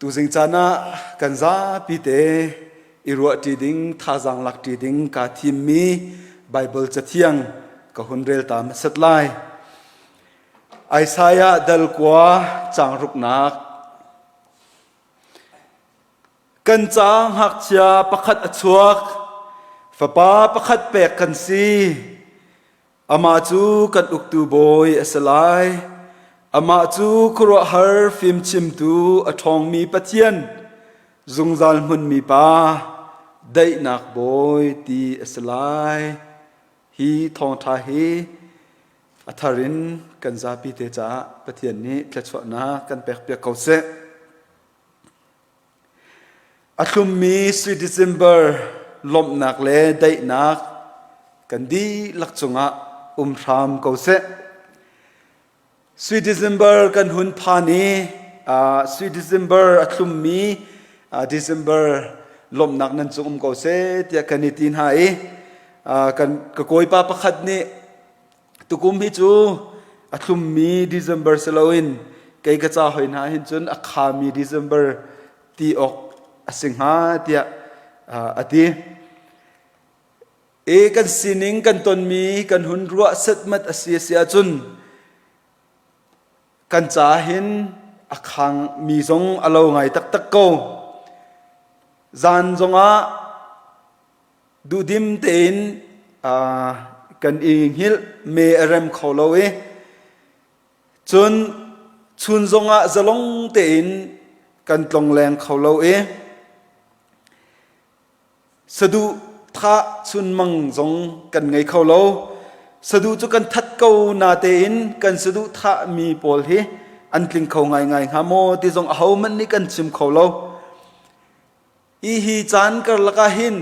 Tuzing caan ah kan zapi te i ruahṭi ding, thazaang lakṭi ding kaa thimmi Baibal Cathiang ka hun rel ta hmasat lai. Isaiah dal kua caang ruknak Kan ca ngakchia pakhat a chuak, fapa pakhat pek kan si. Amah cu kan uktu bawi a si lai. Amah cu khuaruahhar fimchimtu a ṭhawngmi Pathian, zungzal hmunmi Pa, daihnak bawi ti a si lai. Hi thawngṭha hi a thar in kan zapi te caah Pathian nih thluachuahnak kan pekpiak ko seh. A thlummi sui December lawmhnak le daihnak kan dihlak cungah um hram ko seh. Sui December kan hun phan i sui December a thlummi December lawmhnak nan cung um ko seh tiah kan i ti hna i kan ka kawipa pakhat nih Tukum hi cu a thlummi December si loin kei ka ca hoi hna hin cun a khami December ti awk a si hnga tiah a ti. E kan sining kan tonmi kan hun ruah setmat a si a si ahcun kan ca hin a khangmi zong a lo ngai taktak ko. Zan zongah Duhdim tein kan i hngilh me a rem kho lo i cun chun zongah zalong tein kan tlongleng kho lo i saduh thah chunmang zong kan ngei kho lo. Saduh cu kan that ko natein kan saduh thahmi pawl hi an tling kho ngaingai hnga maw ti zong ahohmanh nih kan chim kho lo. Hi hi caan karlak ah hin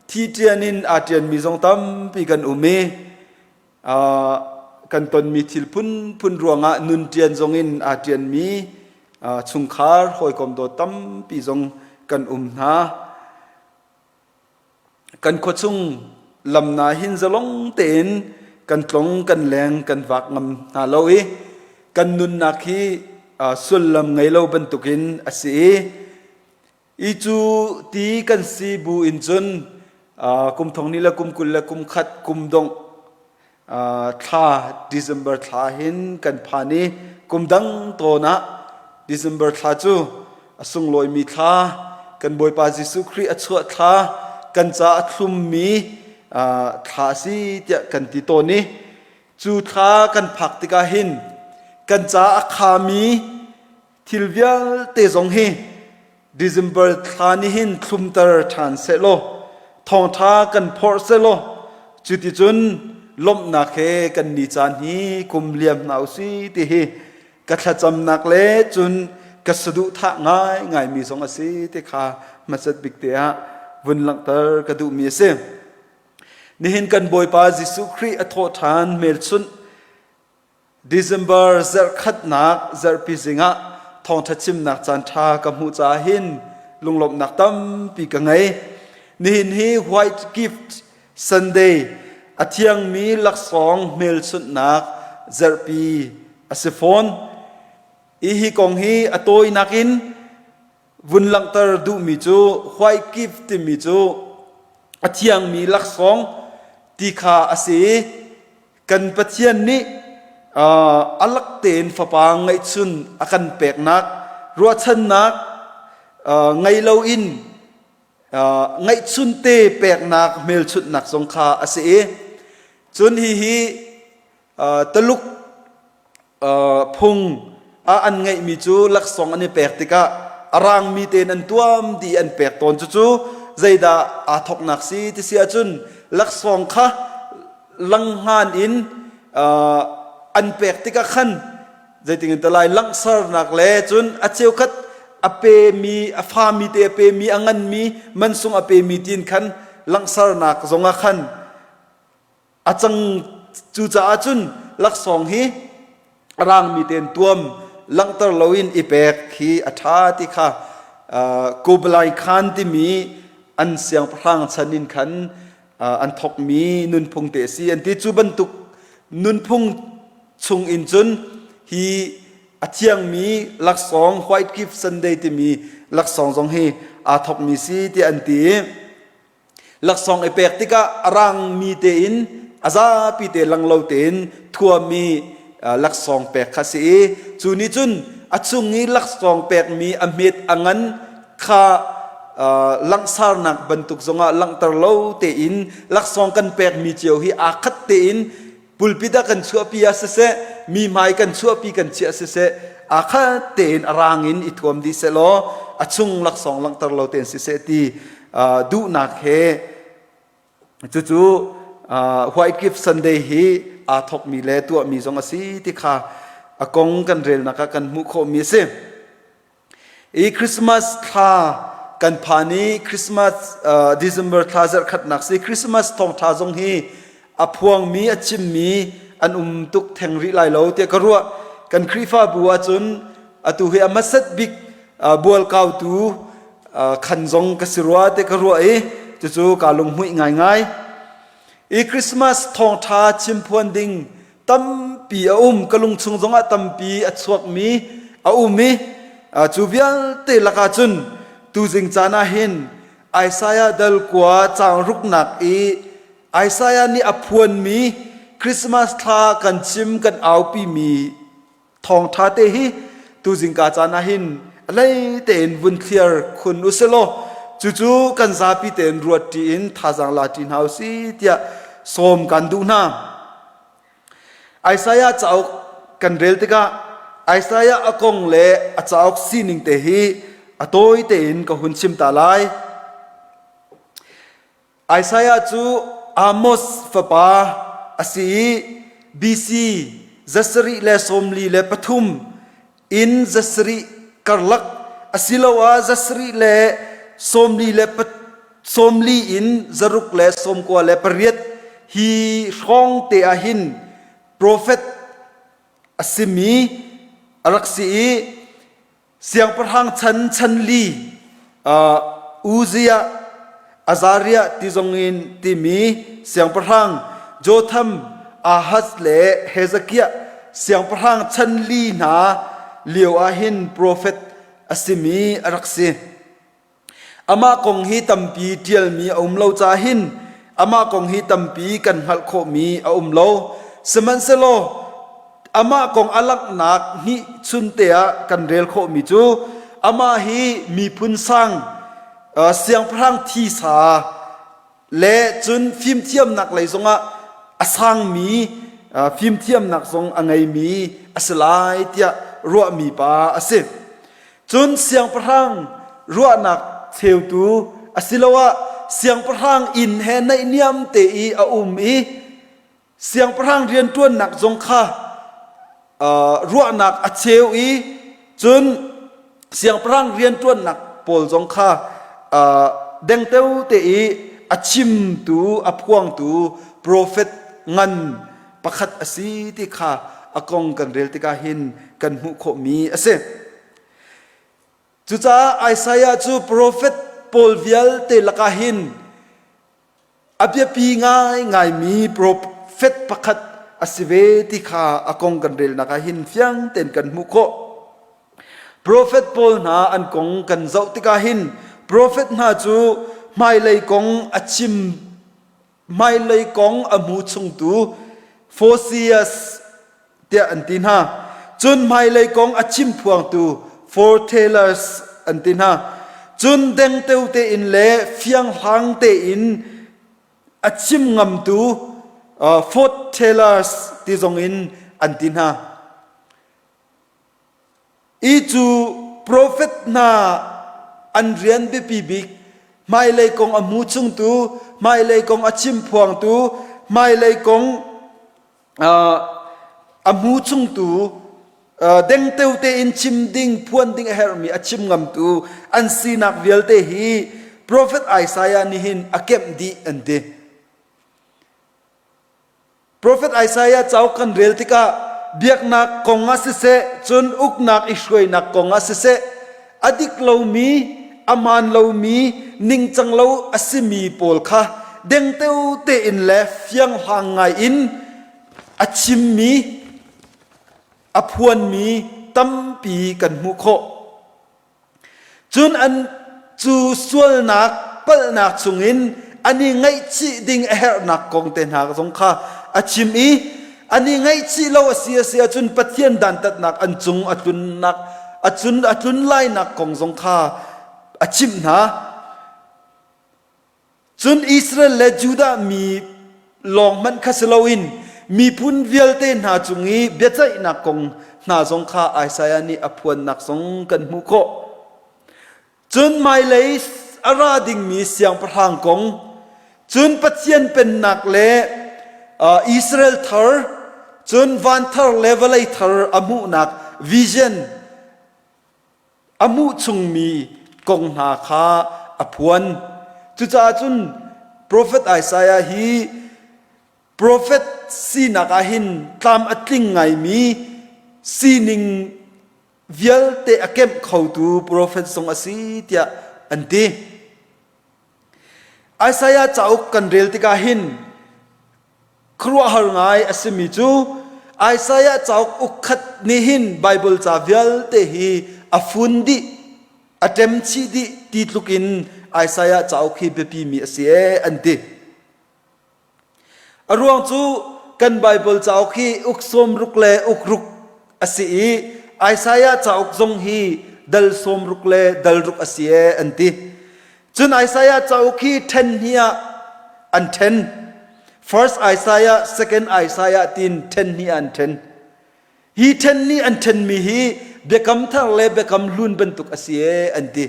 thi ṭian in aa ṭianmi zong tampi kan um i kan tonmi thil phunphun ruangah nun ṭian zong in aa ṭianmi chungkhar hawikom dawt tampi zong kan um hna. Kan khuachung lam na hin zalong tein kan tlong kan leng kan vak ngam hna lo i kan nunnak hi sullam ngei lo bantukin a si i I cu ti kan si bu in cun kum thong ni le kum 20 le kum khat kum dongh thla December thla hin kan phan i kum dang tawn ah December thla cu a sunglawimi thla kan Bawipa Jesuh Khrih a chuah thla kan ca a thlummi thla a si tiah kan ti tawn i cu thla kan phak tikah hin kan ca a khami Thil vialte zong hi December thla nih hin thlumter ṭhan sehlaw thawngṭha kan phorh sehlaw cuticun lawmhnak he kan ni caan hi kum liam hna usih ti hi ka thlacamnak le cun ka saduhthah ngaingaimi zong a si ti kha hmasat bik te ah vun langhter ka duhmi a si. Nihin kan Bawipa Jesuh Khrih a thawhṭhan hmelchunh December zarhkhatnak zarhpi zingah thawngṭha chimnak caanṭha ka hmuh caah hin lunglawmhnak tampi ka ngei. Nihin hi White Gift Sunday a thiangmi laksawng hmelchunhnak zarhpi a si fawn. I hi kong hi a tawinak in vun langhter duhmi cu White Gift timi cu a thiangmi laksawng ti kha a si i kan Pathian nih a lak tein fapa ngeihchun a kan peknak ruahchannak ngei loin ngeihchun te peknak hmelchunhnak zong kha a si i cun hihi Taluk phung ah an ngeihmi cu laksawng an i pek tikah a rangmi tein an tuam dih an pek tawn cucu zeidah aa thawknak si ti si ahcun laksawng kha langhngan in an pek tikah khan zeitin in lai langhsarnak le cun a cheukhat a pemi a fami te a pemi a nganmi mansung a pemi tin khan langhsarnak zongah khan A cang cucaah cun laksawng hi a rangmi tein tuam langhter loin i pek hi a ṭha ti kha Kublai Khan timi an siangpahrang chan in khan an thawkmi nunphung te a si an ti. Cu bantuk nunphung chung in cun hi a thiangmi laksawng White Gift Sunday timi laksawng zong hi aa thawkmi si tiah an ti. Laksawng i pek tikah a rangmi tein a zapi te lang lo tein thuami laksawng pek kha si i cu nih cun a chung i laksawng pekmi a hmet a ngan kha langhsarnak bantuk zongah langhter lo tein laksawng kan pekmi cio hi aa khat tein pulpit ah kan chuahpi ah siseh mi hmai kan chuahpi kan chiah siseh aa khat tein a rang in i thuam dih sehlaw a chung laksawng langhter lo tein siseh ti duhnak he cucu White Gift Sunday hi aa thawkmi le tuahmi zong a si ti kha a kong kan relnak ah kan hmuh khawhmi a si. I Christmas thla kan phan i Christmas December thla zarhkhatnak si Christmas thawngṭha zong hi a phuangmi a chimmi an um tuk theng rih lai lo tiah ka ruah. Kan Khrihfabu ahcun atu hi a hmasat bik bualkautu khan zong ka si rua tiah ka ruah i cucu kaa lunghmuih ngaingai. I Christmas thawngṭha chimphuan ding tampi a um ka lungchung zongah tampi a chuakmi a um i cu vialte lakah cun tuzing caan ah hin Isaiah dal kua caang ruknak i Isaiah nih a phuanmi Christmas thla kan chim kan aupi mi thawngṭha te hi tuzing ka caan ah hin a lei tein vun thliar khun u silaw cucu kan zapi tein ruat ṭi in thazaang la ṭi hna u si tiah sawm kan duh hna. Isaiah cauk kan rel tikah Isaiah a kong le a cauk sining te hi a tawi tein ka hun chim ta lai. Isaiah cu Amos fapa a si i BC 743 in zasarih karlak asiloah zasarih le sawmli le 40 in zaruk le 98 hi hrawng te ah hin profet a simi a rak si i siangpahrang chan chan li Uzziah Azariah ti zong in timi siangpahrang Jotham Ahaz le Hezekiah siangpahrang chan li hna lio ah hin profet a simi a rak si. Amah kong hi tampi ṭialmi a um lo caah hin amah kong hi tampi kan hngalh khawhmi a um lo. Sihmanhsehlaw amah kong a langhnak hnih chunte ah kan rel khawhmi cu amah hi miphun sang siangpahrang thisa le cun fimthiamnak lei zongah a sangmi fimthiamnak zong a ngeimi a si lai tiah ruahmi pa a si. Cun siangpahrang ruahnak cheutu asiloah siangpahrang inn he naihniam te i a um i siangpahrang rianṭuannak zong kha ruahnak a cheu i cun siangpahrang rianṭuannak pawl zong kha dengteo te i a chimtu a phuangtu profet ngan pakhat a si ti kha a kong kan rel tikah hin kan hmuh khawhmi a si. Cucaah Isaiah cu profet pawl vialte lakah hin a biapi ngaingaimi profet pakhat a si ve ti kha a kong kan relnak ah hin fiang tein kan hmuh khawh. Profet pawl hna an kong kan zoh tikah hin profet hna cu hmailei kong a chim hmailei kong a hmu chungtu Phosias tiah an ti hna. Cun hmailei kong a chimphuangtu foretellers an ti hna. Cun dengteo tein le fianghlang tein a chim ngamtu foretellers ti zong in an ti hna. I cu profet hna an rian biapi bik hmailei kong a hmu chungtu, hmailei kong a chimphuangtu, hmailei kong a hmu chungtu, dengteo tein chim ding, phuan ding a herhmi a chim ngamtu an sinak vialte hi profet Isaiah nih hin a kemh dih an ti. Profet Isaiah cauk kan rel tikah biaknak kong ah siseh, cun uknak i hruainak kong ah siseh, a dik lomi, a hmaan lomi, ningcang lo a simi pawl kha dengteo tein le fianghlang ngai in a chimmi, a phuanmi. tampi kan hmuh khawh. Cun an cu sualnak palhnak chungin an i ngaihchih ding a herhnak kong te hna zong kha a chim i an i ngaihchih lo a si a si ahcun Pathian dantatnak an cung a tlunnak a cun a tlun lainak kong zong kha a chimh hna. Cun Israel le Judah mi lawng hmanh kha si loin miphun vialte hna cung i biaceihnak kong hna zong kha Isaiah nih a phuannak zong kan hmuh khawh. Cun hmailei a ra dingmi siangpahrang kong, cun Pathian pennak le Israel thar, cun van thar le vawlei thar a hmuhnak vision a hmuh chungmi kong hna kha a phuan. Cucaah cun profet Isaiah hi profet sinak ah hin tlam a tling ngaimi sining vialte a kemh khotu profet zong a si tiah an ti. Isaiah cauk kan rel tikah hin Khuaruahhar ngai a simi cu Isaiah cauk ukkhat nih hin Baibal ca vialte hi a fun dih, a ṭemchih dih ti tluk in Isaiah cauk hi biapimi a si ee an ti. A ruang cu kan Baibal cauk hi uk sawmruk le uk ruk a si i Isaiah cauk zong hi dal sawmruk le dal ruk a si ee an ti. Cun Isaiah cauk hi ṭhen hnih ah an ṭhen. First Isaiah, Second Isaiah tiin ṭhen hnih ah an ṭhen. Hi ṭhen nih an ṭhenmi hi Biakam Thar le Biakam Hlun bantuk a si ee an ti.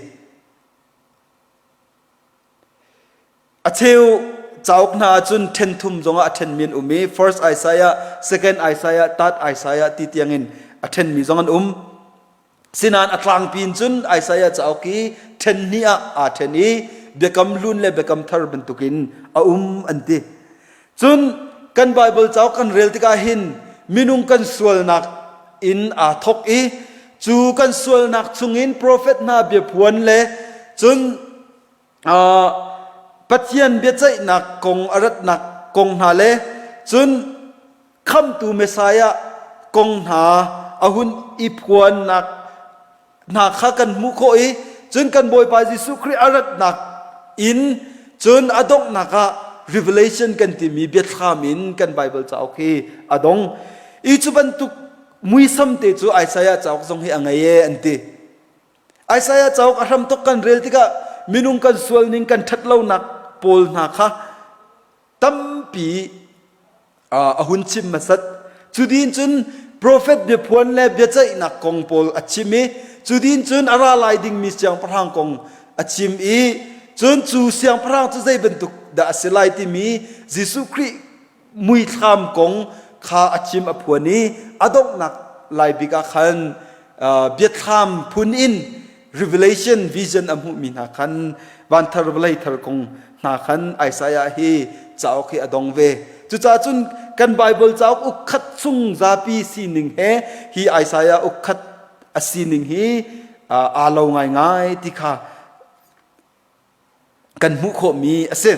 A cheu cauk hna ahcun ṭhen thum zongah a ṭhenmi an um i First Isaiah, Second Isaiah, Third Isaiah ti tiangin a ṭhenmi zong an um. Sinain a tlangpi in cun Isaiah cauk hi ṭhen hnih ah aa ṭhen i Biakam Hlun le Biakam Thar bantukin a um an ti. Cun kan Baibal cauk kan rel tikah hin minung kan sualnak in aa thawk i cu kan sualnak chungin profet hna biaphuan le cun Pathian biaceihnak kong a ratnak kong hna le cun khamtu Messiah kong hna a hun i phuannak hna kha kan hmuh khawh i cun kan Bawipa Jesuh Khrih a ratnak in cun a donghnak ah Revelation kan timi biathlam in kan Baibal cauk hi a dong. I cu bantuk muisam te cu Isaiah cauk zong hi a ngei e an ti. Isaiah cauk a hramthawk kan rel tikah minung kan sual ning kan ṭhatlonak pawl hna kha tampi a hun chim hmasat. Cu din cun profet biaphuan le biaceihnak kong pawl a chim i cu din cun a ra lai dingmi siangpahrang kong a chim i cun cu siangpahrang cu zei bantuk dah a si lai timi Jesuh Khrih muithlam kong kha a chim a phuan i a donghnak lai bik ah khan biathlam phun in revelation vision a hmuhmi hna khan vanthar vawlei thar kong hna khan Isaiah hi cauk hi a dong ve. Cucaah cun kan Bible cauk ukkhat chung zapi sining he hi Isaiah ukkhat a sining hi aa lo ngaingai ti kha kan hmuh khawhmi a si.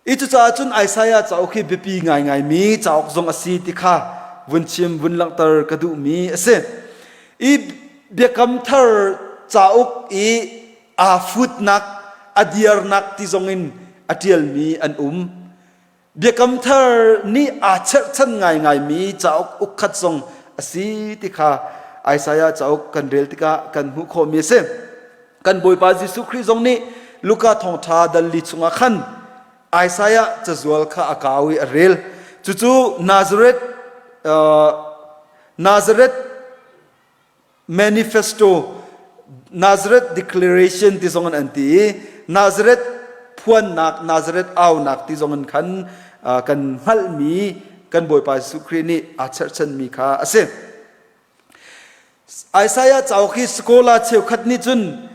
I cucaah cun Isaiah cauk hi biapi ngaingaimi cauk zong a si ti kha vun chim vun langhter ka duhmi a si. I Biakam Thar cauk i aa futnak, a diarnak ti zongin a ṭialmi an um. Biakam Thar nih aa cherhchan ngaingaimi cauk ukkhat zong a si ti kha Isaiah cauk kan rel tikah kan hmuh khawhmi a si. Kan Bawipa Jesuh Khrih zong nih Luka thawngṭha dal li chungah khan Isaiah cazual kha a kau i a rel. Cucu Nazareth uh, Nazareth Manifesto Nazareth Declaration ti zong in an ti i Nazareth phuannak Nazareth aunak ti zong in khan uh, kan hngalhmi kan Bawipa Jesuh Khrih nih aa cherhchanmi kha a si. Isaiah cauk hi scholar cheukhat nih cun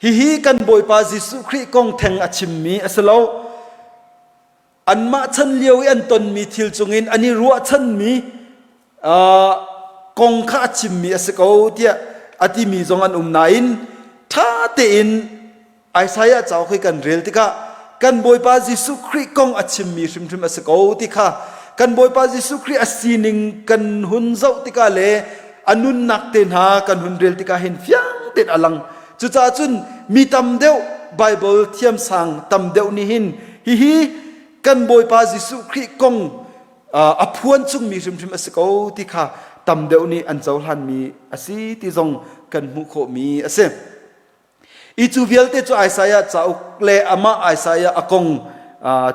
hihi kan Bawipa Jesuh Khrih kong theng a chimmi a si lo. Anmah chan lio i an tonmi thil cungin an i ruahchanmi uh, kong kha a chimmi a si ko tiah a timi zong an um nain ṭha tein Isaiah cauk hi kan rel tikah kan Bawipa Jesuh Khrih kong a chimmi hrimhrim a si ko ti kha kan Bawipa Jesuh Khrih a sining kan hun zoh tikah le a nunnak te hna kan hun rel tikah hin fiang tein a lang. Cucaah cun mi tam deuh Bible thiamsang tam deuh nih hin hihi kan Bawipa Jesuh Khrih kong a phuan chungmi hrimhrim a si ko ti kha tam deuh nih an cohlanmi a si ti zong kan hmuh khawhmi a si. I cu vialte cu Isaiah cauk le amah Isaiah a kong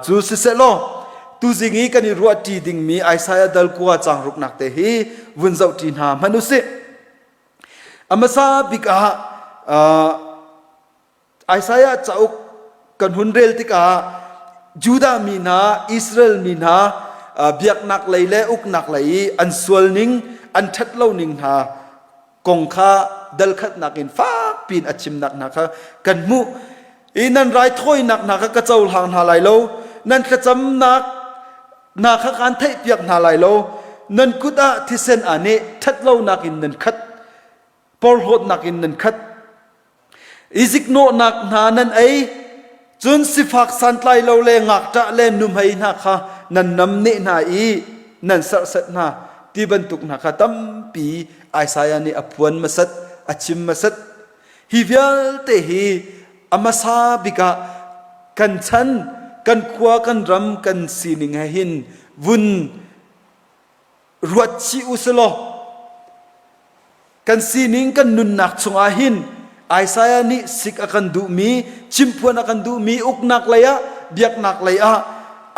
cu siseh law tuzing i kan i ruahṭi dingmi Isaiah dal kua caang ruknak te hi vun zohṭi hna hmanh u sih. A hmasa bik ah Isaiah cauk kan hun rel tikah Judah mi hna, Israel mi hna biaknak lei le uknak lei i an sual ning, an ṭhat lo ning hna kong kha dalkhatnak in fak piin a chimnak hna kha kan hmuh i nan raithawinak hna kha ka cohlang hna lai lo nan thlacamnak hna kha kaan theihpiak hna lai lo nan kut ah thisen aa neh ṭhatlonak in nan khat porhlawtnak in nan khat I ziknawhnak hna nan ei, cun sifak santlai lo le ngakṭah le nuhmei hna kha nan namneh hna i nan serhsat hna ti bantuk hna kha tampi Isaiah nih a phuan hmasat, a chim hmasat. Hi vialte hi a hmasa bik ah kan chan, kan khua, kan ram, kan sining he hin vun ruat chih u silaw kan sining kan nunnak chungah hin Isaiah nih sik a kan duhmi chimphuan a kan duhmi uknak lei ah biaknak lei ah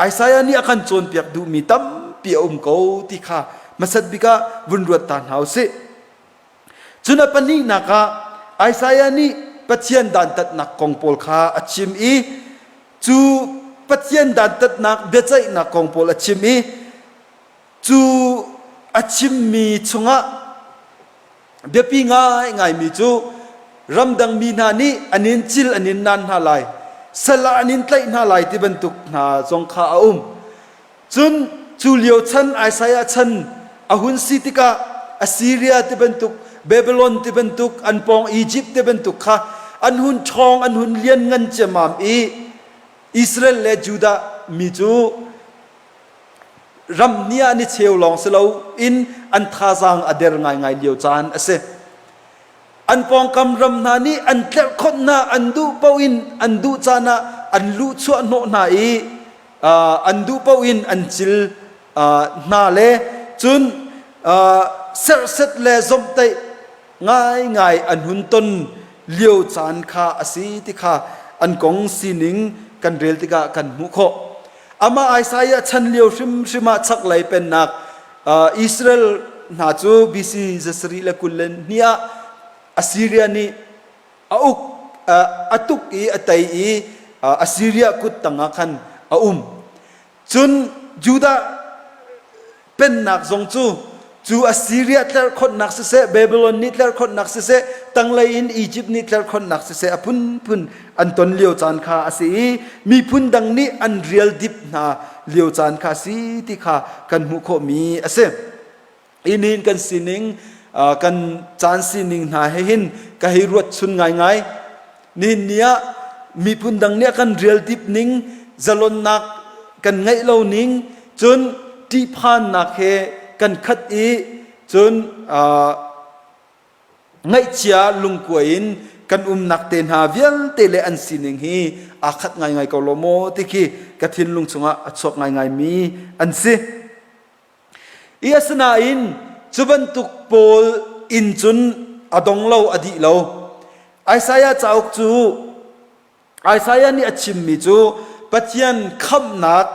Isaiah nih a kan cawnpiak duhmi tampi a um ko ti kha hmasat bik ah vun ruat ta hna u sih. Cun a pahnihnak ah Isaiah nih Pathian dantatnak kong pawl kha a chim i cu Pathian dantatnak biaceihnak kong pawl a chim i Cu a chimmi chungah biapi ngaingaimi cu ramdang mi hna nih an in cil an in naan hna lai, sal ah an in tlaih hna lai ti bantuk hna zong kha a um. Cun cu lio chan Isaiah chan a hun si tikah Assyria ti bantuk, Babylon ti bantuk, an pawng Egypt ti bantuk kha an hun ṭhawng, an hun lian ngan ciammam i Israel le Judah mi cu ram ni ah ni cheu lawng si lo in an thazaang a der ngaingai lio caan a si. An pawngkam ram hna nih an tlerhkhonh hna, an duh paoh in an duh caan ah an luhchuah hnawh hna i an duh paoh in an cil hna le cun serhset le zomhtaih ngaingai an hun ton lio caan kha a si ti kha an kong sining kan rel tikah kan hmuh khawh. Amah Isaiah chan lio hrimhrim ah chaklei pennak Israel hna cu BC 722 ah Assyria nih a uk a tuk i a tei i Assyria kut tangah khan a um. Cun Judah pennak zong cu cu Assyria tlerhkhonhnak siseh, Babylon nih tlerhkhonhnak siseh, tanglei in Egypt nih tlerhkhonhnak siseh a phunphun an ton lio caan kha a si i miphun dang nih an rial dip hna lio caan kha a si ti kha kan hmuh khawhmi a si. Inin kan sining kan caan sining hna he hin ka hei ruat chun ngaingai. Nihin ni ah miphun dang nih a kan rial dip ning, zalonnak kan ngeih lo ning, cun ṭihphannak he kan khat i cun ngaihchia lungkuai in kan umnak te hna vialte le an sining hi aa khat ngaingai ko lo maw ti khi ka thinlung chungah a chuak ngaingaimi an si. I asinain cu bantuk pawl inn cun a dong lo a dih lo. Isaiah cauk cu Isaiah nih a chimmi cu Pathian khamhnak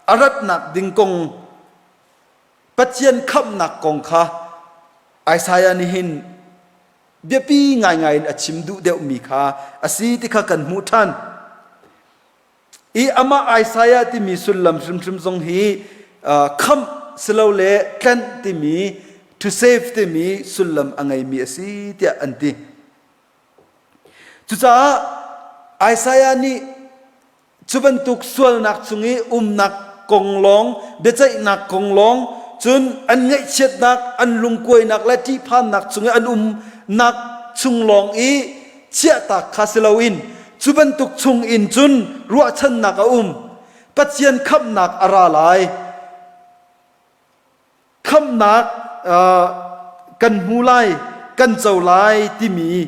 a ratnak ding kong Pathian khamhnak kong kha Isaiah nih hin biapi ngaingai in a chim duh deuhmi kha a si ti kha kan hmuh ṭhan. I amah Isaiah timi sullam hrimhrim zong hi khamh silole tlanh timi to save timi sullam a ngeimi a si tiah an ti. Cucaah Isaiah nih cu bantuk sualnak chung i umnak kong lawng, biaceihnak kong lawng, cun an ngaihchiatnak, an lungkuainak le ṭihphannak chung i an umnak chung lawng i chiahtak kha si loin cu bantuk chung in cun ruahchannak a um. Pathian khamhnak a ra lai. Khamhnak uh, kan hmu lai, kan co lai timi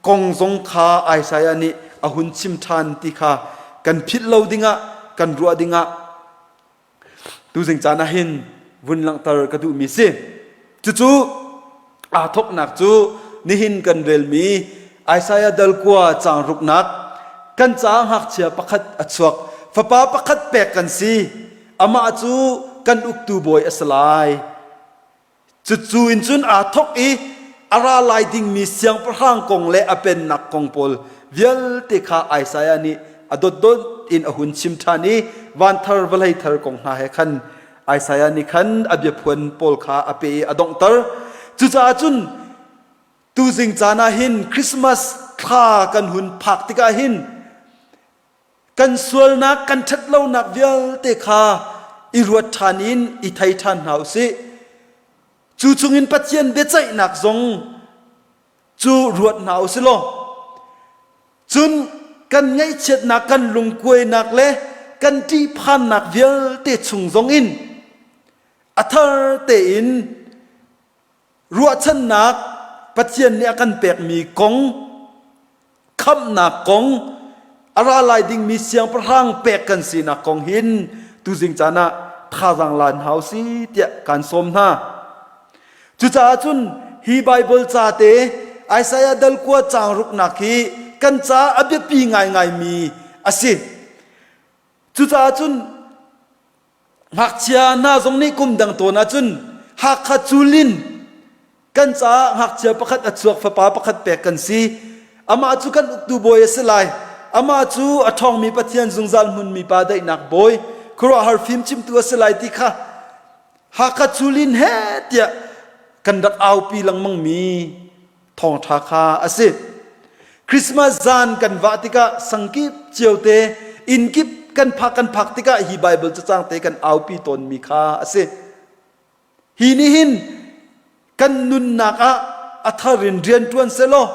kong zong kha Isaiah nih a hun chim ṭhan ti kha kan philh lo dingah, kan ruah dingah tuzing caan ah hin vun langhter ka duhmi si. Cucu aa thawknak cu nihin kan relmi Isaiah dal kua caang ruknak kan caah ngakchia pakhat a chuak fapa pakhat pek kan si amah cu kan uktu bawi a si lai Cucu in cun aa thawk i a ra lai dingmi siangpahrang kong le a pennak kong pawl vialte kha Isaiah nih a dotdot in a hun chim ṭhan i van thar vawlei thar kong hna he khan Isaiah nih khan a biaphuan pawl kha a pe i a donghter. Cucaah cun tuzing caan ah hin Christmas thla kan hun phak tikah hin kan sualnak kan ṭhatlonak vialte kha i ruat ṭhan in i thei ṭhan hna u sih. Cu chungin Pathian biaceihnak zong cu ruat hna u sih law cun kan ngaihchiatnak kan lungkuainak le kan ṭihphannak vialte chung zongin a thar tein ruahchannak Pathian nih a kan pekmi kong khamhnak kong a ra lai dingmi siangpahrang pek kan sinak kong hin tuzing caan ah thazaang lan hau si tiah kaan sawm hna. Cucaah cun hi Baibal ca te Isaiah dal kua caang ruknak hi kan caah a biapi ngaingaimi a si. Cucaah cun Ngakchia hna zong nih kum dang tawn ahcun Hakha culin kan caah ngakchia pakhat a chuak fapa pakhat pek kan si. Amah cu kan uktu bawi a si lai. Amah cu a ṭhawngmi Pathian zungzal hmunmi pa daihnak bawi, khuaruahhar fimchimtu a si lai ti kha Hakha culin he tiah kan rak aupi lengmangmi thawngṭha kha a si. Christmas zan kan vah tikah sangkip cio te inn kip kan phak kan phak tikah hi Bible cacang te kan aupi tawnmi kha a si. Hi nih hin kan nunnak ah a thar in rian ṭuan selaw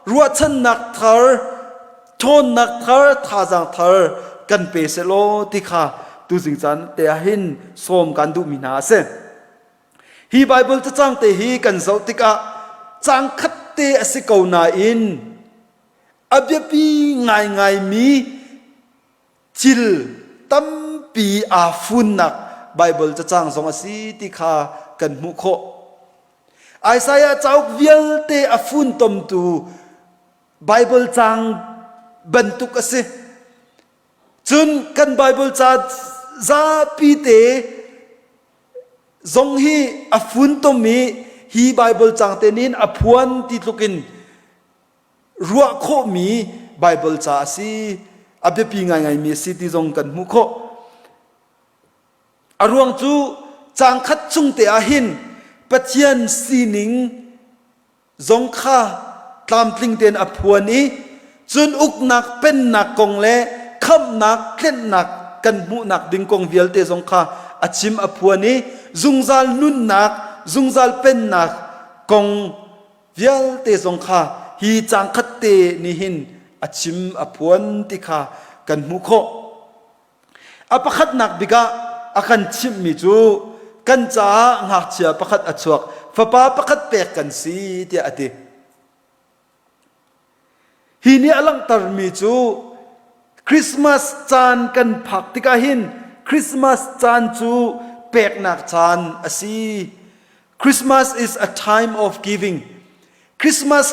ruahchannak thar, ṭhawnnak thar, thazaang thar kan pe selaw ti kha tuzing caan te ah hin sawm kan duhmi hna a si. Hi Baibal cacang te hi kan zoh tikah cang khat te a si ko nain a biapi ngaingaimi thil tampi aa funnak Baibal cacang zong a si ti kha kan hmuh khawh. Isaiah cauk vialte a funtomtu Baibal cang bantuk a si. Cun kan Baibal ca zapi te zong hi a funtom i hi Baibal cang te nih a phuan ti tluk in ruah khawhmi Baibal ca a si. A biapi ngaingaimi a si ti zong kan hmuh khawh. A ruang cu caang khat chung te ah hin Pathian sining zong kha tlamtling tein a phuan i cun uknak pennak kong le khamhnak tlenhnak kan hmuhnak ding kong vialte zong kha a chim a phuan i zungzal nunnak zungzal pennak kong vialte zong kha hi caang khat te nih hin a chim a phuan ti kha kan hmuh khawh. A pakhatnak bik ah a kan chimhmi cu kan caah ngakchia pakhat a chuak, fapa pakhat pek kan si tiah a ti. Hi nih a langhtermi cu Christmas caan kan phak tikah hin Christmas caan cu peknak caan a si. Christmas is a time of giving. Christmas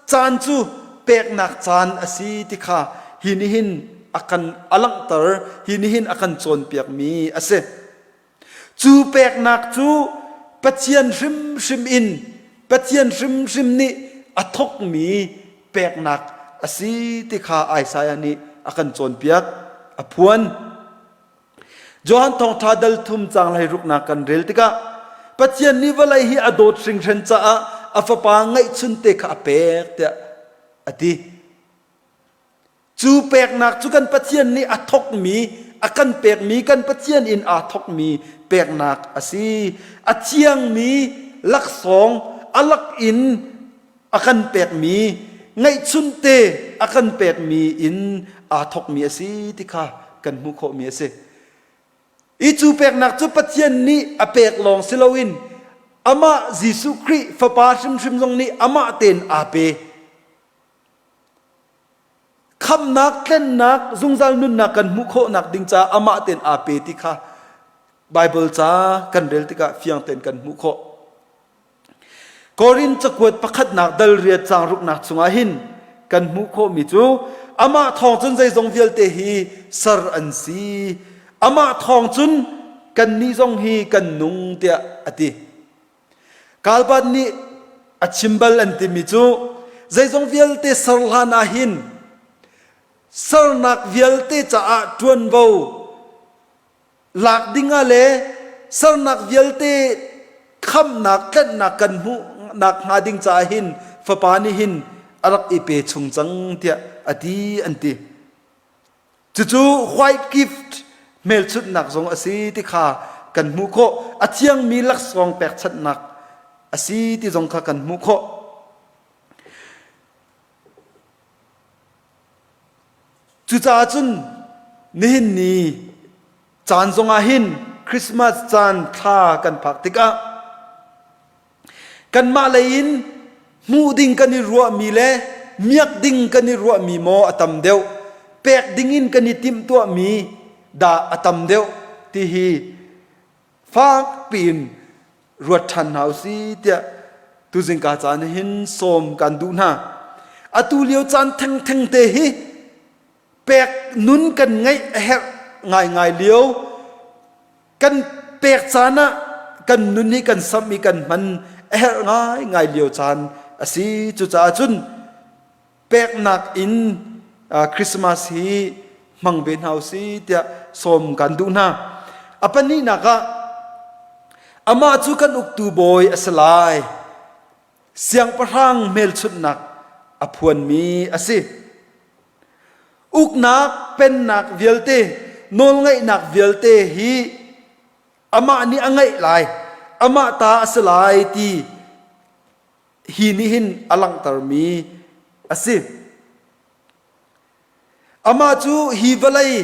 caan cu peknak caan a si ti kha hi nih hin a kan a langhter, hi nih hin a kan cawnpiakmi a si. Cu peknak cu Pathian hrimhrim in Pathian hrimhrim nih a thawkmi peknak a si ti kha Isaiah nih a kan cawnpiak, a phuan. Johan Thawngṭha dal thum caang hleiruknak kan rel tikah Pathian nih vawlei hi a dawt hringhran caah a fapa ngeihchunte kha a pek tiah a ti. Cu peknak cu kan Pathian nih a thawkmi, a kan pekmi, kan Pathian in aa thawkmi peknak a si. A thiangmi laksawng a lak in a kan pekmi ngeihchunte a kan pekmi in aa thawkmi a si ti kha kan hmuh khawhmi a si. I cu peknak cu Pathian nih a pek lawng si loin Amah Jesuh Khrih Fapa hrimhrim zong nih amah tein aa pe. Khamhnak, tlennak, zungzal nunnak kan hmuh khawhnak ding caah amah tein aa pe ti kha Baibal ca kan rel tikah fiang tein kan hmuh khawh. Korin cakuat pakhatnak dal riat caang ruknak chungah hin kan hmuh khawhmi cu amah thawng cun zeizong vialte hi ser an si. Amah thawng cun kannih zong hi kan nung tiah a ti. Kalbat nih a chim bal an timi cu zeizong vialte ser hlan ah hin sernak vialte caah ṭuanvo lak ding ah le sernak vialte khamnak tlenhnak kan hmuhnak hnga ding caah hin fapa nih hin a rak i pe chung cang tiah a ti an ti. Cucu white gift hmelchunhnak zong a si ti kha kan hmuh khawh. A thiangmi laksawng pekchanhnak a si ti zong kha kan hmuh khawh. Cucaah cun nihin ni caan zongah hin Christmas caan thla kan phak tikah Kanmah lei in hmuh ding kan i ruahmi le miak ding kan i ruahmi maw a tam deuh, pek ding in kan i timhtuahmi dah a tam deuh ti hi fak piin ruat ṭhan hna usih tiah tuzingka caan hin sawm kan duh hna. Atu lio caan thengtheng te hi pek nun kan ngeih a herh ngaingai lio kan pek caan ah kan nun hi kan samh i kan hman a herh ngaingai lio caan a si. Cucaah cun peknak in Christmas hi hmang ve hna usih tiah sawm kan duh hna. A pahnihnak ah amah cu kan uktu bawi a si lai. Siangpahrang hmelchunhnak a phuanmi a si. Uknak, pennak vialte, nawlngeihnak vialte hi amah nih a ngeih lai, amah ta a si lai ti hi nih hin a langhtermi a si. Amah cu hi vawlei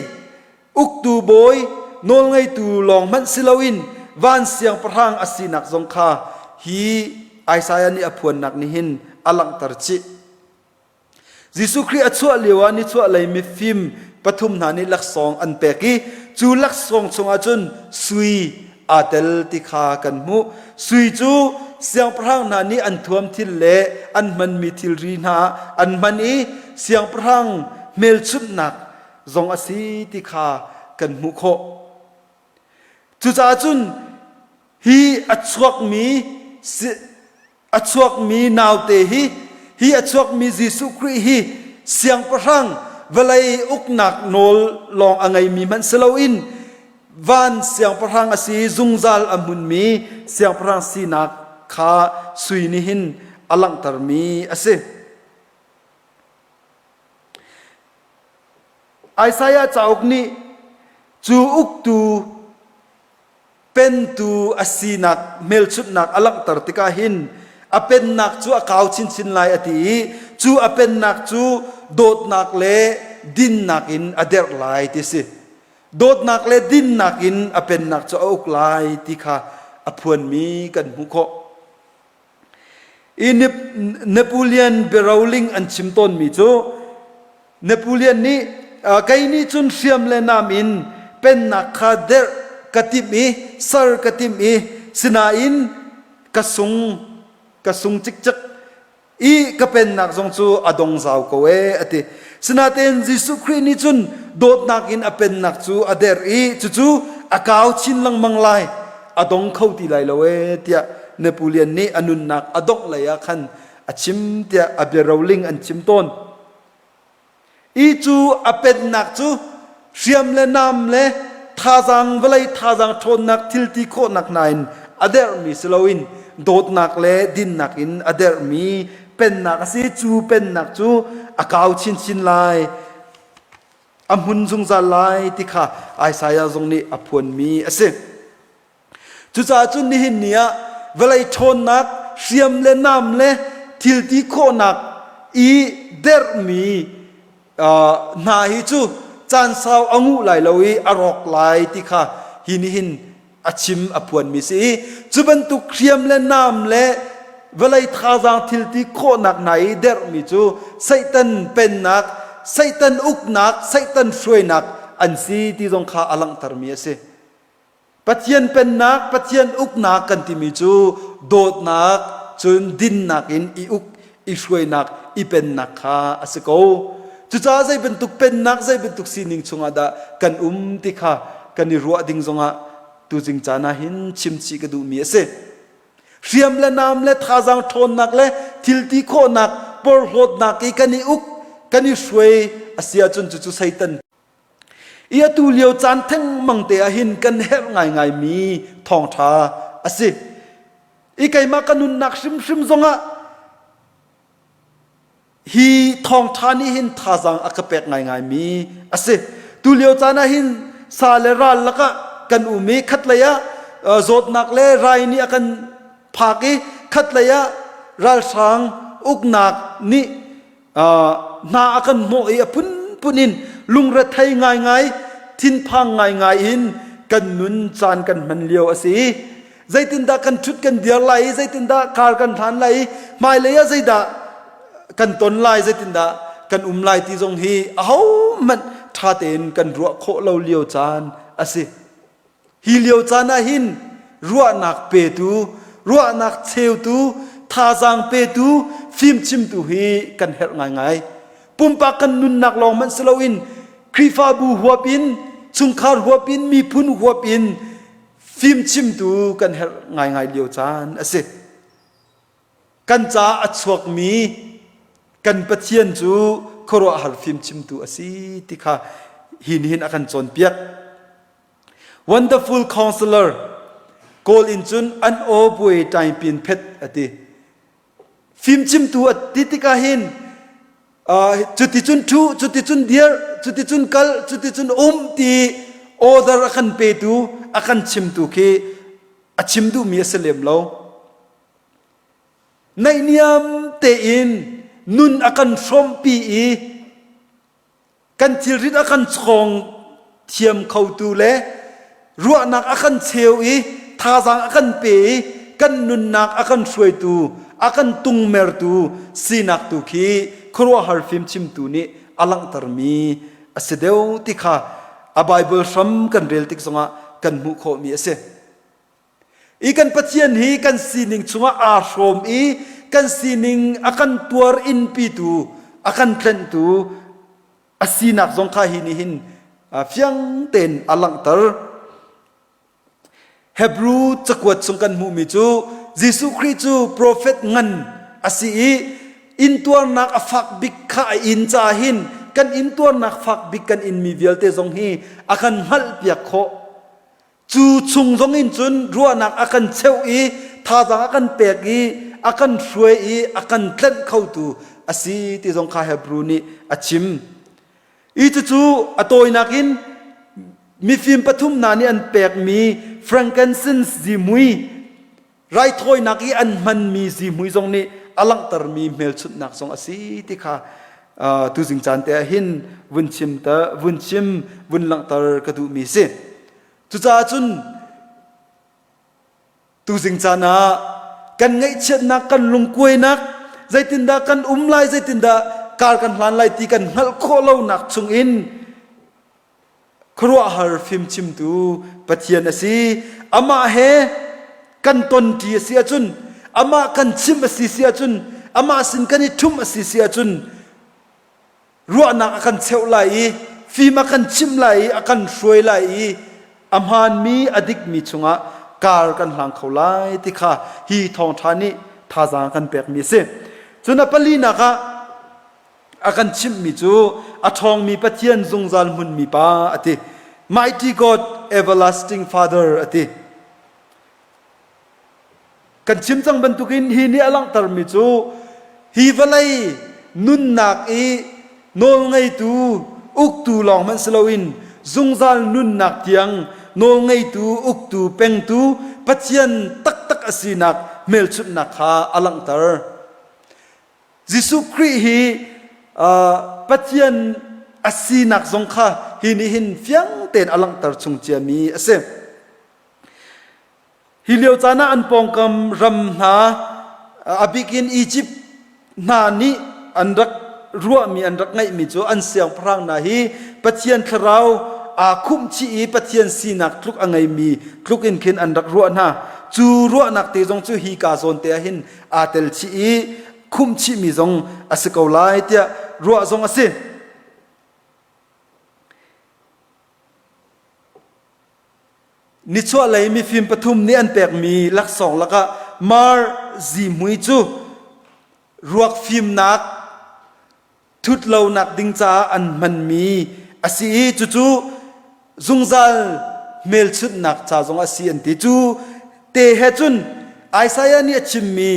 uktu bawi, nawlngeitu lawng hmanh si loin van siangpahrang a sinak zong kha hi Isaiah nih a phuannak nih hin a langhter chih. Jesuh Khrih a chuah lio ah nichuahlei mifim pathum hna nih laksawng an pek i cu laksawng chungah cun sui aa tel ti kha kan hmuh. Sui cu siangpahrang hna nih an thuam thil le an hmanmi thilri hna an hman i siangpahrang hmelchunhnak zong a si ti kha kan hmuh khawh. Cucaah cun hi a chuakmi a chuakmi naute hi hi a chuakmi Jesuh Khrih hi siangpahrang vawlei uknak nawl lawng a ngeimi hmanh si loin van siangpahrang a si zungzal a hmunmi siangpahrang sinak kha sui nih hin a langhtermi a si. Isaiah cauk nih cu uktu pentu a sinak hmelchunhnak a langhter tikah hin a pennak cu a kau chinchin lai a ti i cu a pennak cu dawtnak le dinnak in a derh lai ti si. Dawtnak le dinnak in a pennak cu a uk lai ti kha a phuanmi kan hmuh khawh. I Napoleon biaroling an chim tawnmi cu Napoleon nih kei nih cun hriam le nam in pennak kha derh ka timh i ser ka timh i sinain ka sung ka sung cikcek i ka pennak zong cu a dong zau ko ee a ti. Sinain Jesuh Khrih nih cun dawtnak in a pennak cu a derh i cucu a kau chin lengmang lai a dong kho ti lai lo ee tiah Napoleon nih a nunnak a dongh lei ah khan a chim tiah a biaroling an chim tawn. I cu a pennak cu hriam le nam le thazaang vawlei thazaang ṭhawnnak thil ti khawhnak hna in a derhmi si loin dawtnak le dinnak in a derhmi pennak a si. Cu pennak cu a kau chinchin lai, a hmun zungzal lai ti kha Isaiah zong nih a phuanmi a si. Cucaah cun nihin ni ah vawlei ṭhawnnak, hriam le nam le thil ti khawhnak i derhmi hna hi cu caan sau a nguh lai lo i a rawk lai ti kha hi nih hin a chim a phuanmi si i cu bantuk hriam le nam le vawlei thazaang thilti khawhnak hna i derhmi cu Satan pennak, Satan uknak, Satan hruainak an si ti zong kha a langhtermi a si. Pathian pennak, Pathian uknak kan timi cu dawtnak cun dinnak in i uk, i hruainak, i pennak kha a si ko. Cucaah zei bantuk pennak, zei bantuk sining chungah dah kan um ti kha kan i ruah ding zongah tuzing caan ah hin chimchih ka duhmi a si. Hriam le nam le thazaang ṭhawnnak le thilti khawhnak, porhlawtnak i kan i uk, kan i hruai a si ahcun cucu Satan I atu lio caan thengmang te ah hin kan herh ngaingaimi thawngṭha a si. I keimah ka nunnak hrimhrim zongah hi thawngṭha nih hin thazaang a ka pek ngaingaimi a si. Tu lio caan ah hin sa le ral lakah kan um i khatlei ah zawtnak le rai nih a kan phak i khatlei ah ralhrang uknak nih hna a kan hnawh i a phunphun in lungrethei ngaingai thinphang ngaingai in kan nun caan kan hman lio a si. Zeitindah kan ṭhut kan dir lai i zeitindah kar kan hlan lai i hmailei ah zeidah kan ton lai zeitindah kan um lai ti zong hi ahohmanh ṭha tein kan ruah khawh lo lio caan a si. Hi lio caan ah hin ruahnak petu, ruahnak cheutu, thazaang petu, fimchimtu hi kan herh ngaingai. Pumpak kan nunnak lawng hmanh si loin Khrihfabu huap in, chungkhar huap in, miphun huap in fimchimtu kan herh ngaingai lio caan a si. Kan caah a chuakmi kan Pathian cu khuaruahhar fimchimtu a si ti kha hi nih hin a kan cawnpiak. Wonderful Counselor Kawl in cun an aw buai ṭaingpin phet a ti. Fimchimtu a ti tikah hin cuticun ṭhu, cuticun dir, cuticun kal, cuticun um ti order a kan petu, a kan chimtu khi a chim duhmi a si lem lo. Naihniam tein nun a kan hrawmpi i kan thilrit a kan chawng thiam khotu le ruahnak a kan cheu i thazaang a kan pe i kan nunnak a kan hruaitu a kan tungmertu sinak tu khi khuaruahhar fimchimtu nih a langhtermi a si deuh ti kha a Bible hram kan rel tik zongah kan hmuh khawhmi a si. I kan Pathian hi kan sining chungah aa hrawm i kan sining a kan tuar inpitu, a kan tlenhtu a sinak zong kha hi nih hin fiang tein a langhter. Hebrew cakuat chung kan hmuhmi cu Jesuh Khrih cu profet ngan a si i intuarnak a fak bik kha a in caah hin kan intuarnak fak bik kan inmi vialte zong hi a kan hngalhpiak khawh. Cu chung zong in cun ruahnak a kan cheuh i thazaang a kan pek i a kan hruai i a kan tlenh khotu a si ti zong kha Hebrew nih a chim. I cucu a tawinak in mifim pathum hna nih an pekmi frankincense zihmui raithawinak i an hmanmi zihmui zong nih a langhtermi hmelchunhnak zong a si ti kha tuzing caan te ah hin vun chim ta vun chim vun langhter ka duhmi si. Cucaah cun tuzing caan ah kan ngaihchiatnak kan lungkuainak zeitindah kan um lai zeitindah kar kan hlan lai ti kan hngalh khawh lonak chungin khuaruahhar fimchimtu Pathian a si. Amah he kan tonṭi a si ahcun, amah kan chimh a si si ahcun, amah sin kan i ṭhumh a si si ahcun, ruahnak a kan cheuh lai i, fim a kan chimh lai i, a kan hruai lai i, a hmaanmi, a dikmi chungah kar kan hlang kho lai ti kha hi thawngṭha nih thazaang kan pekmi a si. Cun a palinak ah a kan chimhmi cu a ṭhawngmi Pathian zungzal hmunmi pa a ti. Mighty God, everlasting Father a ti. Kan chim cang bantukin hi nih a langhtermi cu hi vawlei nunnak i nawlngeitu uktu lawng hmanh si loin zungzal nunnak tiang nawlngeitu uktu pengtu Pathian taktak a sinak hmelchunhnak kha a langhter. Jesuh Khrih hi Pathian a sinak zong kha hi nih hin fiang tein a langhter chung ciami a si. Hi lio caan ah an pawngkam ram hna a bik in Egypt hna nih an rak ruahmi an rak ngeihmi cu an siangpahrang hna hi Pathian thlarau aa khumh chih i Pathian sinak tluk a ngeimi tluk in khin an rak ruah hna. Cu ruahnak te zong cu hi ka zawn te ah hin aa tel chih i khumh chihmi zong a si ko lai tiah ruah zong a si. Nichuahlei mifim pathum nih an pekmi laksawng lakah Mar zihmui cu ruak fimnak thut lonak ding caah an hmanmi a si i cucu zungzal hmelchunhnak ca zong a si an ti. Cu te he cun Isaiah nih a chimmi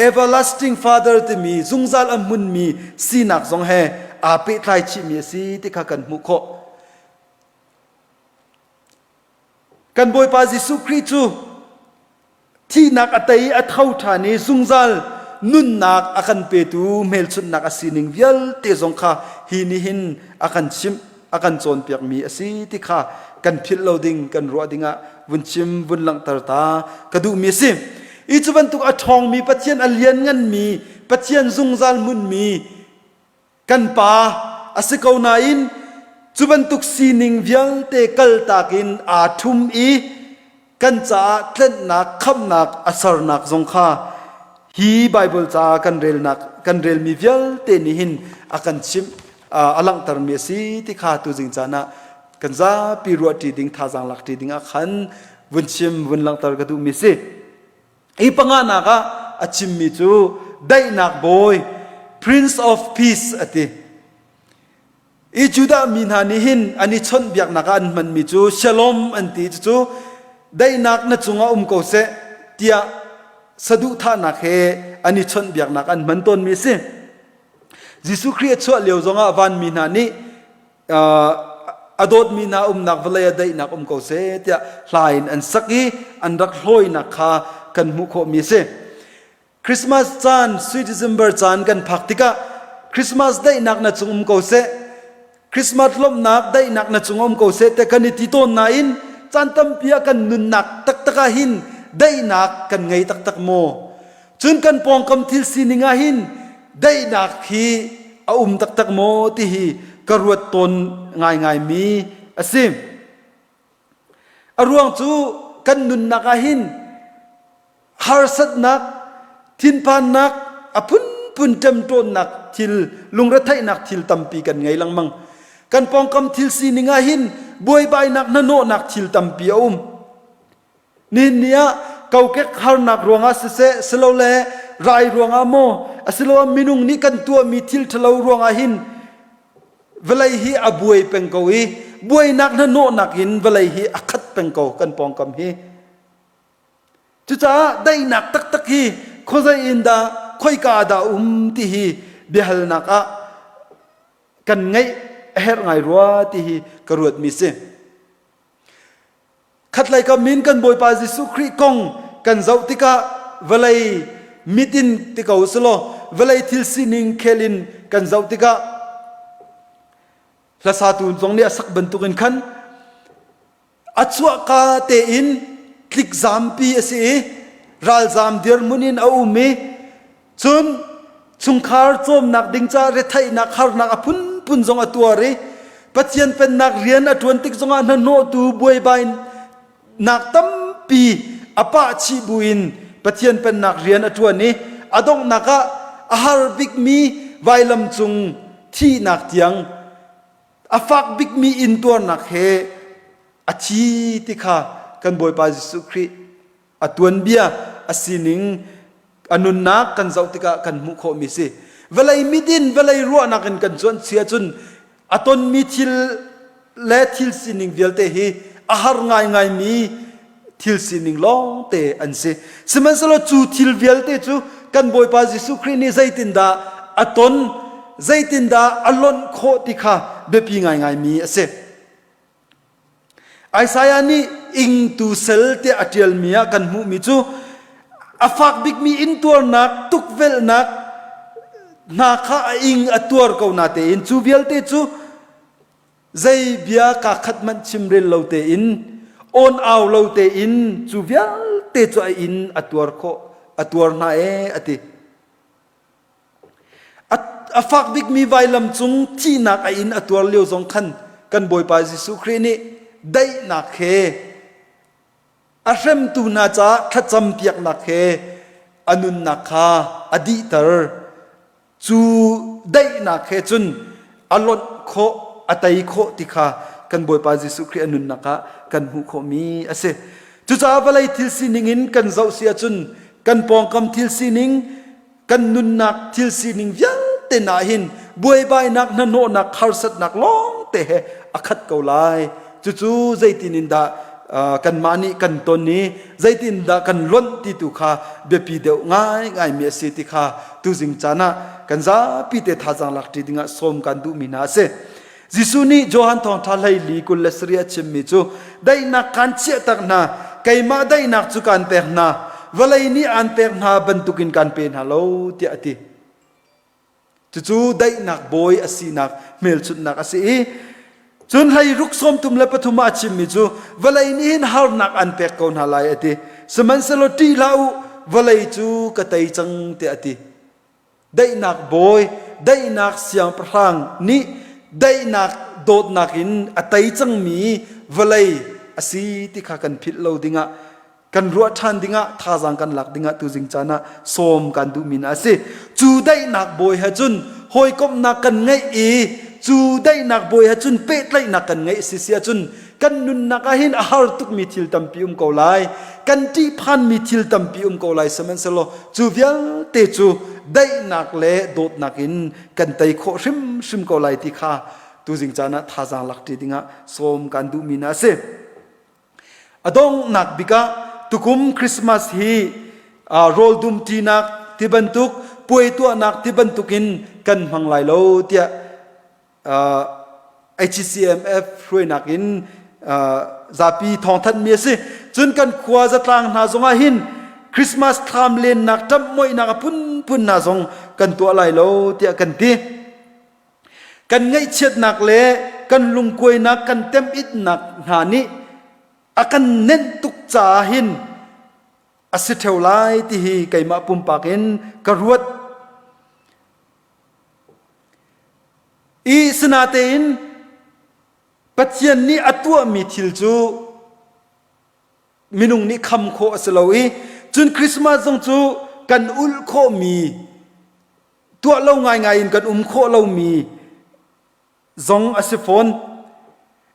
everlasting father timi zungzal a hmunmi sinak zong he aa pehtlai chihmi a si ti kha kan hmuh khawh. Kan Bawipa Jesuh Khrih cu thihnak a tei a tho ṭhan i zungzal nunnak a kan petu hmelchunhnak a sining vialte zong kha hi nih hin a kan chimh a kan cawnpiakmi a si ti kha kan philh lo ding kan ruah dingah vun chim vun langhter ta ka duhmi a si. I cu bantuk a ṭhawngmi Pathian a liannganmi Pathian zungzal hmunmi Kan pa a si ko nain cu bantuk sining vialte kaltak in aa ṭhum i kan caah tlenhnak khamhnak a sernak zong kha hi Baibal ca kan relnak kan relmi vialte nih hin a kan chimh a langhtermi a si ti kha tuzing caan ah kan zapi ruahṭi ding thazaang lakṭi ding ah khan vun chim vun langhter ka duhmi a si. Hi panganak ah a chimmi cu daihnak bawi Prince of Peace a ti. I Judah mi hna nih hin an i chawnhbiaknak ah an hmanmi cu Shalom an ti. Cucu daihnak na cungah um ko seh tiah saduhthahnak he an i chawnhbiaknak an hman tawnmi a si. Jesuh Khrih a chuah lio zongah vanmi hna nih a dawtmi hna umnak vawlei ah daihnak um ko seh tiah hla in an sak i an rak hlawinak kha kan hmuh khawhmi a si. Christmas caan, Sweet December caan kan phak tikah Christmas daihnak na cung um ko seh, Christmas lawmhnak daihnak na cung um ko seh te kan i ti tawn nain caan tampi ah kan nunnak taktak ah hin daihnak kan ngei taktak maw? Cun kan pawngkam thil sining ah hin daihnak hi a um taktak maw ti hi ka ruat tawn ngaingaimi a si. A ruang cu kan nunnak ah hin harsatnak, thinphannak, a phunphun ṭemṭawnnak thil, lungretheihnak thil tampi kan ngei lengmang. Kan pawngkam thil sining ah hin buaibainak, hnahnawhnak thil tampi a um. Nihin ni ah kokek harnak ruangah siseh, silole rai ruangah maw, asiloah minung nih kan tuahmi thil ṭhalo ruangah hin vawlei hi a buai peng ko i buainak hnahnawhnak in vawlei hi a khat peng ko kan pawngkam hi. Cucaah daihnak taktak hi khuazei in dah khoika ah dah um ti hi biahalnak ah kan ngeih a herh ngai rua ti hi ka ruatmi si. Khatlei kam in kan Bawipa Jesuh Khrih kong kan zoh tikah vawlei mit in ti ko selaw vawlei thil sining khel in kan zoh tikah hlasatu zong nih a sak bantukin khan a chuahka tein tlikzampi a si i ralzam dirhmun in a um i Cun chungkhar cawmnak ding caah retheihnak harnak a phunphun zong a tuar i Pathian pennak rian a ṭuan tik zongah hnahnawhtu buaibainak tampi a pah chih buin Pathian pennak rian a ṭuan i a donghnak ah a har bikmi vailam cung thihnak tiang a fak bikmi intuarnak he a thi ti kha kan Bawipa Jesuh Khrih a tuanbia a sining a nunnak kan zoh tikah kan hmuh khawhmi si vawlei mit in vawlei ruahnak in kan cuanh si ahcun a tonmi thil le thil sining vialte hi a har ngaingaimi thil sining lawngte an si sihmanhsehlaw cu thil vialte cu kan Bawipa Jesuh Khrih nih zeitindah a ton zeitindah a lonh khawh ti kha biapi ngaingaimi a si Isaiah nih ingtu sel tiah a ṭialmi ah kan hmuhmi cu a fak bikmi intuarnak, tukvelhnak hna kha a ing a tuar ko na tein cu vialte cu zei bia kaa khat hmanh chimrel lo tein awn au lo tein cu vialte. vialte cu a in a tuar khawh a tuar hna ee a ti. A fak bikmi vailam cung thihnak a in a tuar lio zong khan kan Bawipa Jesuh Khrih nih daihnak he a hremtu hna caah thlacam piaknak he a nunnak kha a dihter. Cu daihnak he cun a lonh khawh, a tei khawh ti kha kan Bawipa Jesuh Khrih a nunnak ah kan hmuh khawhmi a si. Cucaah vawlei thil sining in kan zoh si ahcun kan pawngkam thil sining, kan nunnak thil sining vialte na hin buaibainak, hnahnawhnak, harsatnak lawng te he a khat ko lai. Cucu zeitin in dah kanmah nih kan ton i zeitindah kan lonh ti tu kha biapi deuh ngaingaimi a si ti kha tuzing caan ah kan zapi te thazaang lak ṭi dingah sawm kan duhmi hna a si. Jesuh nih Johan thawngṭha hleili 27 a chimmi cu daihnak kaan chiahtak hna keimah daihnak cu kaan pek hna vawlei nih aan pek hna bantukin kaan pe hna lo tiah a ti. Cucu daihnak bawi a sinak hmelchunhnak a si i cun hlei ruk 33 ah a chimmi cu vawlei nih hin harnak an pek ko hna lai a ti. Sihmanhsehlaw ṭih hlah u, vawlei cu ka tei cang tiah a ti. Daihnak bawi, daihnak siangpahrang nih daihnak dawtnak in a tei cangmi vawlei a si ti kha kan philh lo dingah kan ruah ṭhan dingah thazaang kan lak dingah tuzing caan ah sawm kan duhmi hna a si. Cu daihnak bawi he cun hawikomhnak kan ngeih i cu daihnak bawi he cun pehtlaihnak kan ngeih si si ahcun kan nunnak ah hin a har tukmi thil tampi um ko lai. Kan ṭihphanmi thil tampi um ko lai sihmanhsehlaw cu vialte cu daihnak le dawtnak in kan tei khawh hrimhrim ko lai ti kha tuzing caan ah thazaang lak ṭi dingah sawm kan duhmi hna a si. A donghnak bik ah tukum Christmas hi rawl dumṭinak ti bantuk puai tuahnak ti bantuk in kan hmang lai lo tiah HCMF hruainak in zapi thawngthanhmi a si. Cun kan khua zatlang hna zongah hin Christmas thlam lennak ṭamhmoihnak a phunphun hna zong kan tuah lai lo tiah kan ti. Kan ngaihchiatnak le kan lungkuainak kan temh-itnak hna nih a kan nenh tuk caah hin a si ṭheo lai ti hi keimah pumpak in ka ruat. I sinatein Pathian nih a tuahmi thil cu minung nih kham khawh a si lo i cun Christmas zong cu kan ulh khawhmi tuah lo ngaingai in kan um khawh lomi zong a si fawn.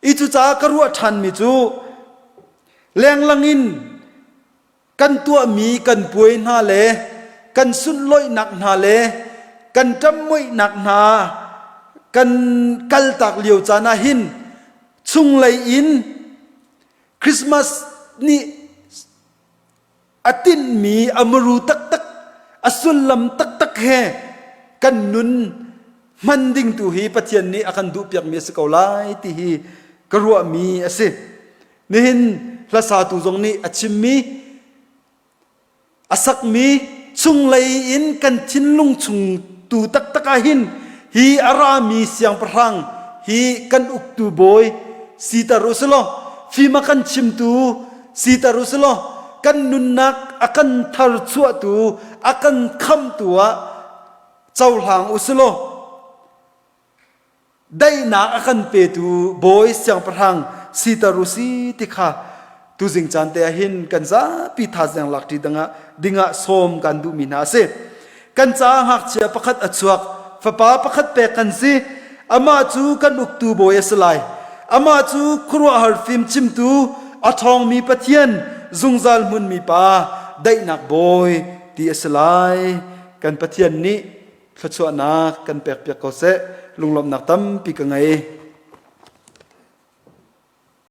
I cucaah ka ruah ṭhanmi cu lenglang in kan tuahmi kan puai hna le kan sunlawihnak hna le kan ṭamhmoihnak hna kan kaltak lio caan ah hin chunglei in Christmas nih a tinhmi a muru taktak a sullam taktak he kan nun hman ding tu hi Pathian nih a kan duhpiakmi a si ko lai ti hi ka ruahmi a si. Nihin hlasatu zong nih a chimmi a sakmi chunglei in kan thinlung chung tu taktak ah hin hi a rami siangpahrang hi kan uktu bawi siter u silaw fim a kan chimtu siter u silaw kan nunnak a kan tharchuahtu a kan khamtu ah cohlang u silaw daihnak a kan petu bawi siangpahrang siter u si ti kha tuzing caan te ah hin kan zapi thazaang lak ṭi dingah dingah sawm kan duhmi hna a si. Kan caah ngakchia pakhat a chuak, fapa pakhat pek kan si. Amah cu kan uktu bawi a si lai. Amah cu khuaruahhar fim chimtu, a ṭhawngmi Pathian, zungzal hmunmi Pa, daihnak bawi ti a si lai. Kan Pathian nih thluachuahnak kan pekpiak ko seh. Lunglawmhnak tampi ka ngei.